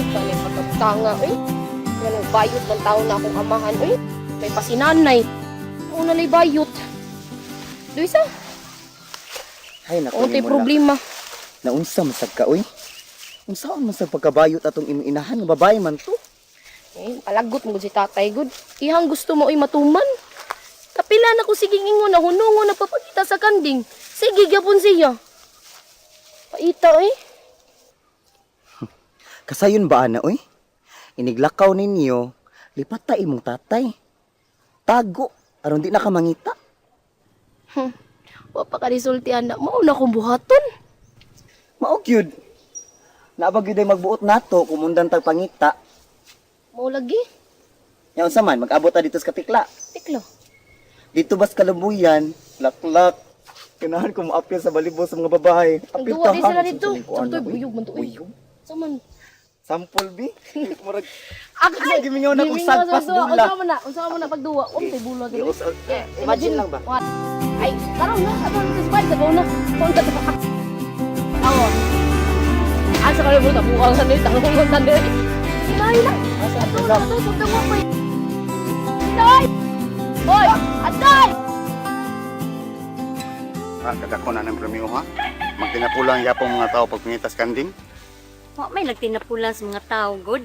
Unta ni pagkatanga oy. Nganong bayot man taon na akong amahan oy. May pasinanay. Una lay bayot. Luisa, Hay nako untay nimo na. problema. Naunsa man sad ka oy? Unsaon man sa pagkabayot atong imong inahan nga babae man to? Eh, palagot mo gud si tatay gud. Ihang gusto mo ay matuman. Kapila na ko sige ingon na hunungo na papakita sa kanding. Sige gyapon siya. Paita eh. Kasayon ba ana oy? Iniglakaw ninyo, lipat ta imong tatay. Tago aron di na ka mangita. Wa pa ka resulti anak mo na akong buhaton. Mao gyud. Naabag gyud ay magbuot nato kung undan tag pangita. Mao lagi. Nya unsa man mag-abot ta dito sa Katikla. Tiklo. Dito bas Kalambuyan, laklak. Kanahan ko moapil sa balibo sa mga babae. Ang Apil duwa di ta, ha? sila dito. Unsa man Saktoy ko, buyog man to. uy. Uy. Saman. Sampol bi. Murag Ako Ay, gimingaw na kong sagpas bula. Unsa man na? Unsa man na pagduwa? Untay bula diri. Yeah, imagine lang ba? What? Ay, karon na ato sa spine sa na. Kung ta. Awo. Asa ka mo tabuang sa nito, tanong sa nito. Ilay lang. Ato na ato sa mo pa. Tay! Hoy, atay! Ha, kadako na ng premyo ha. Magtinapulang yapong mga tao pag pingitas kanding. Wa may nagtinapulan sa mga tao, good.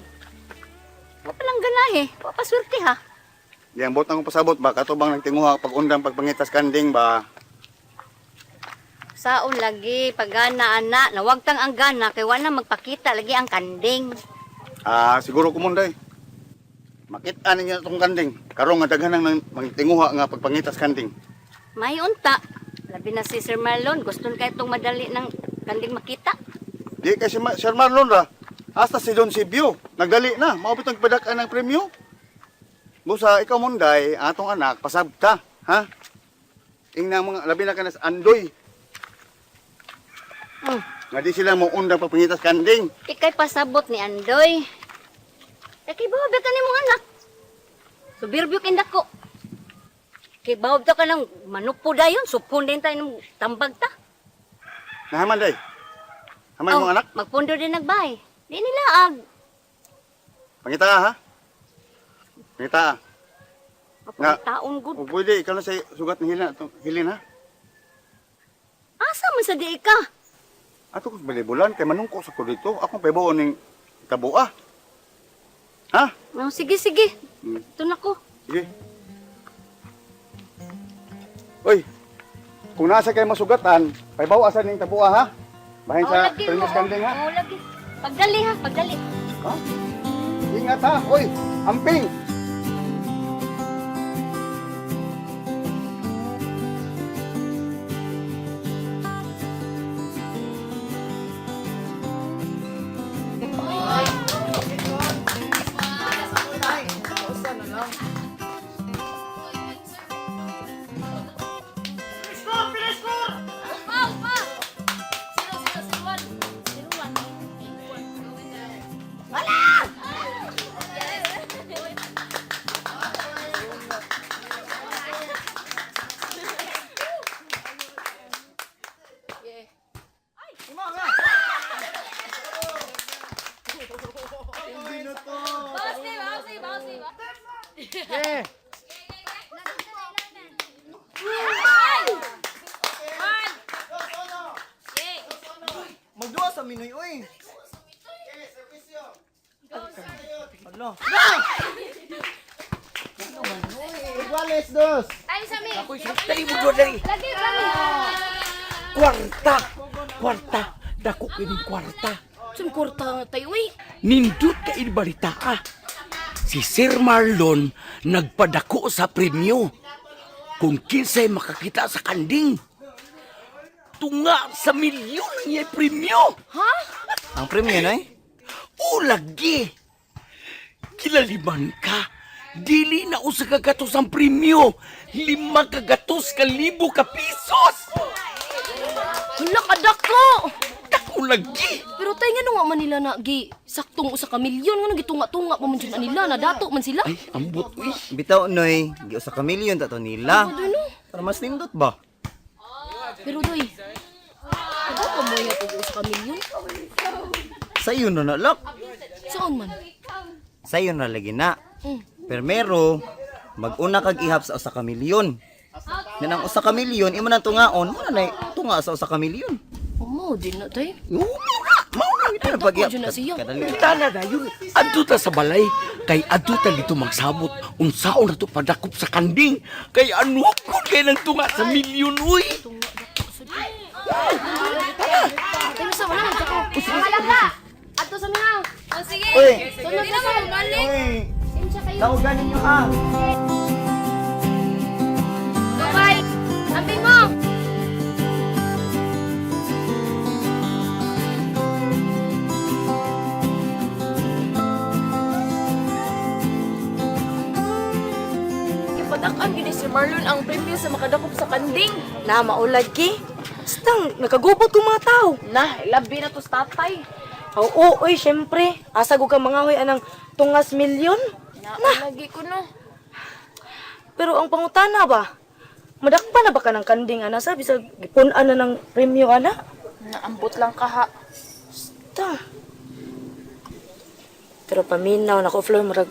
Wa pa lang ganahe, wa pa swerte ha. Di ang botang kong pasabot ba kato bang nagtinguha pag undang pagpangitas kanding ba? Saon lagi pagana ana, nawagtang ang gana kay wa na magpakita lagi ang kanding. Ah, siguro kumunday. Makita ninyo itong kanding. Karong nga daghan ang magtinguha nga pagpangitas kanding. May unta. Labi na si Sir Marlon, gusto kay itong madali ng kanding makita. Di kay si Sir Marlon ra. Hasta si Don Sibio, nagdali na, mao bitong padak-an ng premyo. Busa ikaw munday, atong anak pasabta, ha? Ingna mga labi na kanas Andoy. Nga di sila mo undang pagpangitas kanding. Ikay pasabot ni Andoy. Kay bawo ka nimong anak. Subirbyo kay dako. Kay bawo ta ka ng manupo dayon, supon din tayo ng tambag ta. Nahaman day. Haman Oh, mong anak. Magpundo din nagbay. Di nilaag. Pangita ka, ha? Pangita ka. Nga. Taon gud. O pwede, ikaw na sa sugat ni Hilin. Atong Hilin ha? Asa man sa di ka? Ato ko sa balibulan, kay manungko sa ko dito. Akong paibaon ning tabuа. Ha? Oh, sige sige. Ito na ko. Sige. Uy, kung nasa kayo masugatan, paibaw asa ning tabua ha? Bahin sa primus kanding ha? Oo, lagi. Pagdali ha, pagdali. Ha? Ingat ha! Uy, amping! Magduwa sa minoy oy. Hala. Iguales dos. Tayo sa mi. Dali mo doon, dali. Lagi kami. Kwarta! Kwarta! Dako kini kwarta. Sun kurta tayo uy. Nindot ka balita ka. Si Sir Marlon nagpadako sa premyo. Kung kinsay makakita sa kanding. Tunga sa milyon ang iyang premyo. Ha? Ang premyo noy? O lagi. Kilaliman ka. Dili na usa ka gatos ang premyo. 5 ka gatos ka libo ka pesos. Hala kadako. Dako lagi. Pero tay nga nga man nila na gi saktong usa ka milyon nga gitunga-tunga pa man jud na nila na dato man sila. Ay, ambot uy. Bitaw noy, giusa ka milyon ta to nila. Ano no? Para mas nindot ba? Pero doy. Ano ka mo yung usa ka milyon? Sa iyo na nalak. Sa Unsaon man? Sayon ra lagi na. Permero, mag-una kag ihap sa usa ka milyon. Nan ang usa ka milyon imo nang tungaon, mo na nay tunga sa usa ka milyon. Mo din na tay. Oo, mao na, mao na ito na pag-ihap. Dako, dyan na siya. Kadali. Tana dayon, adto ta sa balay kay adto ta dito magsabot unsaon na to padakop sa kanding kay ano kun kay nang tunga sa milyon uy. Tay masa wala man ko. Mga Adto sa miha. Oh, sige. Uy. Sunod Di na mo balik. Uy, Sinsya kayo. tawagan ninyo ah. Bye. Ambing mo. Ipadak-an gini si Marlon ang premyo sa makadakop sa kanding. Na, maulad ki. Stang, nakagubot kong mga tao. Na, ilabi na to sa tatay. Oo, oy, syempre. Asa ko ka mga hoy anang tungas milyon. Na, lagi ko no. Pero ang pangutana ba? Madakpa na ba ka ng kanding, ana? Sabi sa gipun-an na ng premyo, ana? Naambot lang kaha. Ta. Pero paminaw, nako, Flor, murag,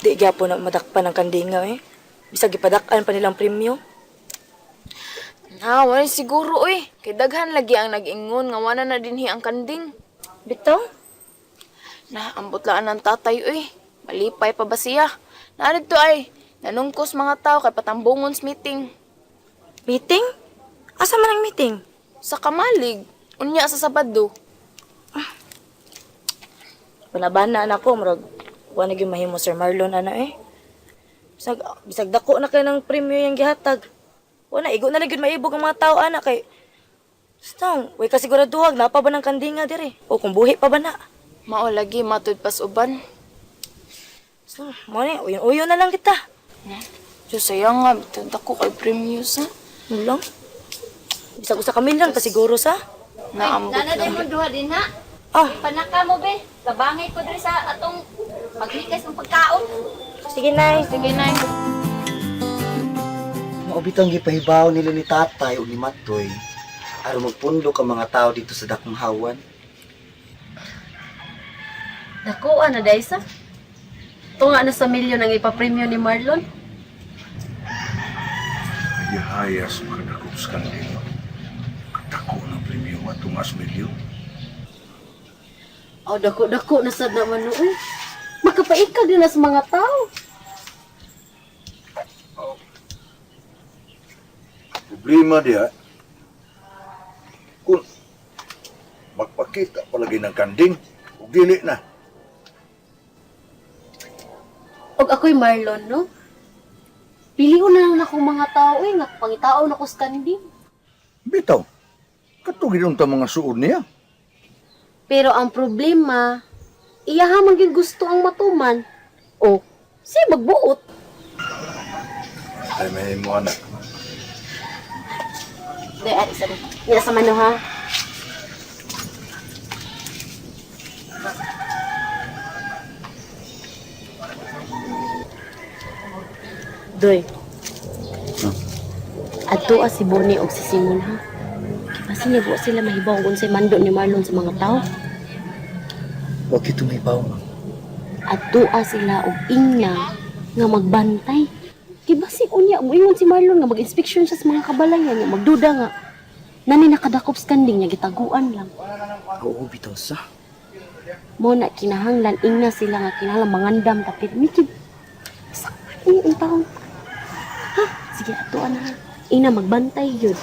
di gyapon na madakpa ng kandinga, eh. Bisag gipadak-an pa nilang premyo. Na, wala siguro oy. Kay daghan lagi ang nag-ingon nga wala na dinhi ang kanding. Bitaw? Na, ambot laan ng tatay oy. Malipay pa ba siya? Narito ay, nanungkos mga tao kay patambungon sa meeting. Meeting? Asa man ang meeting? Sa kamalig, unya sa Sabado. Banabana na ako, murag, wala na gyud mahimo Sir Marlon, ana eh. Bisag, bisag dako na kay ng premyo yung gihatag. Wala, igo na lang gyud maibog ang mga tao, ana, kay... Basta, way kasiguraduhag, napa ba ng kandinga dire? O kung buhi pa ba na? Mao lagi matud pas uban. So, mo ni, uyon-uyon na lang kita. Diyos sayang nga, bitong dako kay premyo sa. Ano lang? Bisag usa kami lang, kasiguro sa. Naambot Nana lang. day mo duha din ha. Ah, Panaka mo be. Tabangay ko diri sa atong paglikas ng pagkaon. sige, Nay. Sige, Nay. Mao bitong gipahibaw nila ni tatay o ni Matoy aron magpundo ka mga tao dito sa dakong hawan. Dako ana daysa. Tunga na sa milyon ang ipapremyo ni Marlon. Gihayas makadakop sa kanding. Katako ng premyo nga tungas milyon. Aw dako dako na sad naman nooy. Makapaikag din na sa mga tao. Problema diha, kung magpakita palagi ng kanding, ug dili na. Og ako'y Marlon, no? Piliun na lang akong mga tao eh, nga pangitao na ko sa kanding. Bitaw, katugin ta mga suod niya. Pero ang problema, iya man gyud gusto ang matuman. O, si magbuot. Ay, may mo anak. Day, ari sa Nila sa mano ha. Doy. Adto si Bonnie og si Simon ha. Kasi niya wa sila mahibaw kung unsay mando ni Marlon sa mga tao. Wa gyud tumibaw, ma'am. Adto sila og ingna nga magbantay. Kay basi unya moingon si Marlon nga mag-inspection siya sa mga kabalayan nga magduda nga nani nakadakop sa kanding niya gitaguan lang. Oo, bitaw sa. Mo na kinahanglan ingna sila nga kinahanglan mangandam tapit mikib. Sakpan ni ang taon. Ha? Sige atuan na. Ha. Ingna magbantay yun.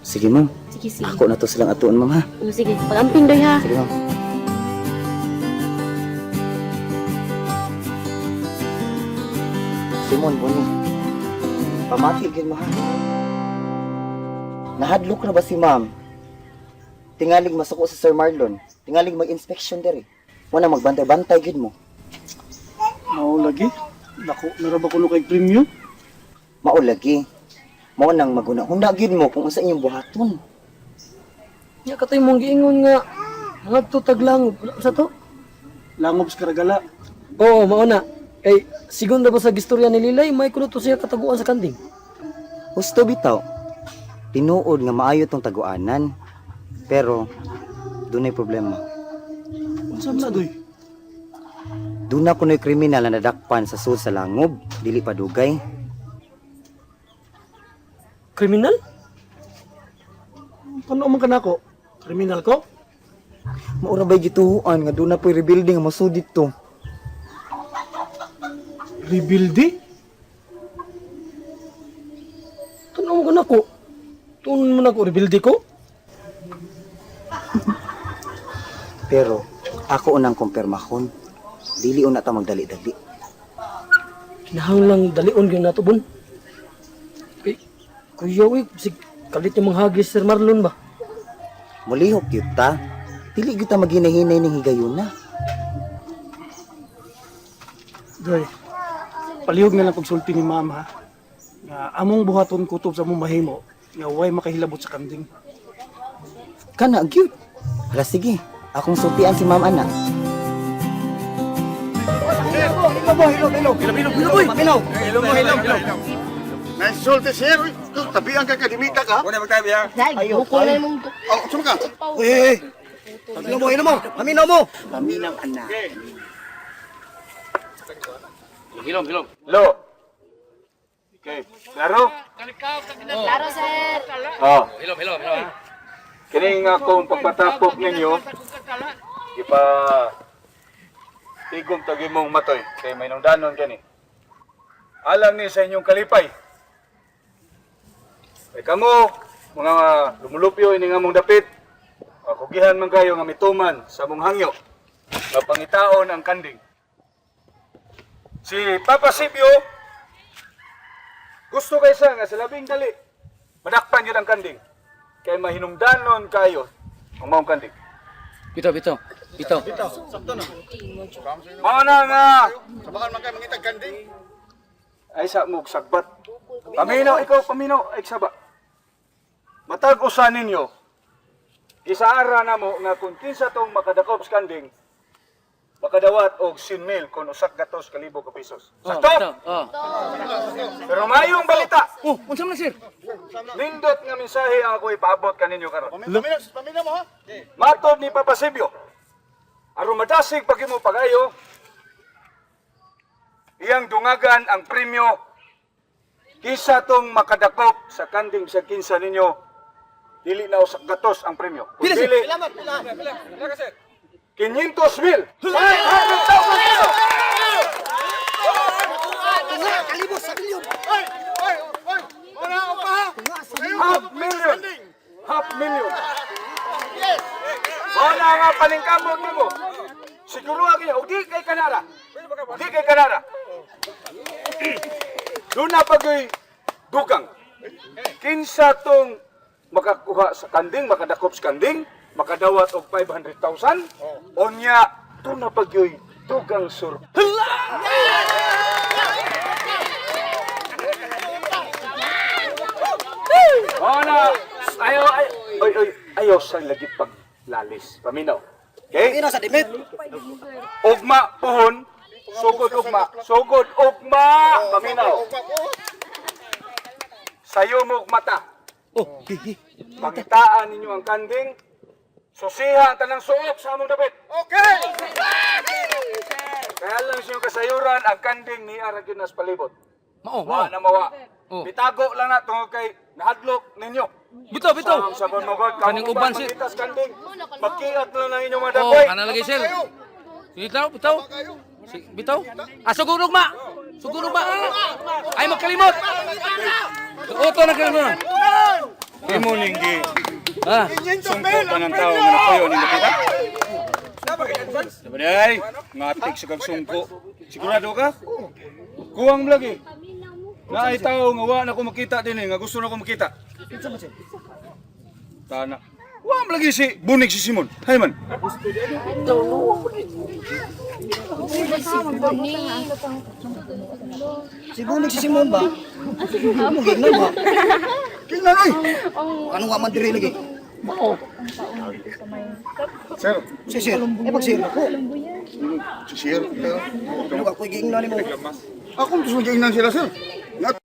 Sige, ma'am. Sige sige. Ako na to silang atuon, ma'am ha. Oh, sige, pagamping doy ha. Sige, ma'am. Simon, Bonnie. Pamati gyud mo ha. Nahadlok na ba si ma'am? Tingalig masuko sa Sir Marlon. Tingalig mag-inspection diri. Mo na magbantay-bantay gyud mo. Mao lagi. Dako na ra ba kuno kay premyo? Mao lagi. Mao nang maguna-huna gyud mo kung unsa inyong buhaton. Nya katoy mong giingon nga ngadto taglangob sa to. Langob sa karagala. Oo, mao na. Kay sigon ra ba sa gistorya ni Lilay, may kuno to siya kataguan sa kanding. Husto bitaw. Tinuod nga maayo tong taguanan. Pero dunay problema. Unsa man na doy? Doon na kuno'y kriminal na nadakpan sa sud sa langob, dili pa dugay. Kriminal? Paano man ka nako? Kriminal ko? Maura ba'y gituhuan nga doon na po'y rebuilding nga masudit to. Rebuildi? Tanaw mo ka nako. Tuon mo nako, rebuildi ko? Pero ako unang kumpirmahon, dili una ta magdali-dali. Kinahanglang dalion gyud nato bon. Kay kuya uy, sig kalit yung mga hagis Sir Marlon ba? Mulihok gyud ta. Dili gyud ta maghinay-hinay ning higayuna. Doy, palihog na lang pagsulti ni mama nga among buhaton kutob sa among mahimo nga way makahilabot sa kanding. Kana gyud. Hala sige, akong sultian si Ma'am ana. Nasulti sir, uy, tabian ka kadimita ka. Dahil, bukol na yung Oh, suma ka. Uy, uy, uy. Paminaw mo, hilo mo. Paminaw mo. Paminaw ana. Lo. Okay, klaro? Klaro, sir. Oh. Hilom, hilom, hilom. Kini nga akong pagpatapok ninyo, ipa tigom tagi mong matoy kay may nungdanon kani. Alang ni sa inyong kalipay. Kay kamo mga lumulupyo ini nga mong dapit. Kugihan man kayo nga mituman sa mong hangyo. Nga pangitaon ang kanding. Si Papa Sibyo gusto kaysa nga sa labing dali madakpan yun ang kanding. Kay mahinungdanon kayo ang maong kanding. Bitaw, bitaw. Bitaw. Mao na nga Sabakan man kayo mangitag kanding. ay sa mog sagbat. Paminaw ikaw paminaw ay saba. Matag usa ninyo isaara namo nga kung kinsa tong makadakop sa kanding makadawat og 100,000 kon usak gatos kalibo ka pesos. Sakto? Oh. Pero mayong balita. Oh, unsa man sir? Nindot nga mensahe ang ako ipaabot kaninyo karon. Paminaw, paminaw mo ha. Matod ni Papa Sebio, aron madasig pag imo pagayo, iyang dungagan ang premyo kisa tong makadakop sa kanding sa kinsa ninyo, dili na usak gatos ang premyo. Kung Pila, sir? dili, 500,000! 500,000 pesos! Kalibos sa milyon. Oy, oy, oy. Wala ako pa ha. Half million! Half million! Wala nga paningkamot nimo. Siguro ang iyo, di kay kanara. Di kay kanara. Doon na pagay dugang. Kinsa tong makakuha sa kanding, makadakop sa kanding, makadawat og 500,000, onya doon na pagyoy dugang sur. Wala, ayaw, ay, oy, oy, ayaw sa lagi paglalis. Paminaw. Okay? Paminaw sa dimit. Ugma puhon, sugod ugma, sugod ugma, paminaw. Sayo mo mata. Oh, hi, hi. Pangitaan ninyo ang kanding. Susiha ang tanang suok sa among dapit. Okay. Kaya lang sa kasayuran ang kanding ni Aragyon nas palibot. Mao, mao. Wa na mawa. Oh. Bitago lang na tungod kay nahadlok ninyo. Bitaw, bitaw. Sa sabon mo God, Kaning uban, sir. Mangitas kanding. Magkiat lang ang inyong mga Oh, dapoy. kana lagi sir. Bitaw, bitaw. Si, bitaw. Ah, sugod ugma. Sugod ugma. Ay magkalimot. Oto na kalimot. Imo ning gi Ah. sungko pa ng tao nga napuyo ning nakita. Sabi ay, ngatik sa kag sungko. Sigurado ka? Kuwang mo lagi. Naay tao nga wa na ko makita din eh, nga gusto na ko makita. Tana. Wa mo lagi si Bunig si Simon. Hay man. Si Bunig si Simon ba? Ano gignan ba? Kingnan oy. Ano nga man diri lagi? Sir, Si sir, eh pag sir ako. si sir. Ano ako gignan nimo? Ako gusto giingnan sila sir. Nga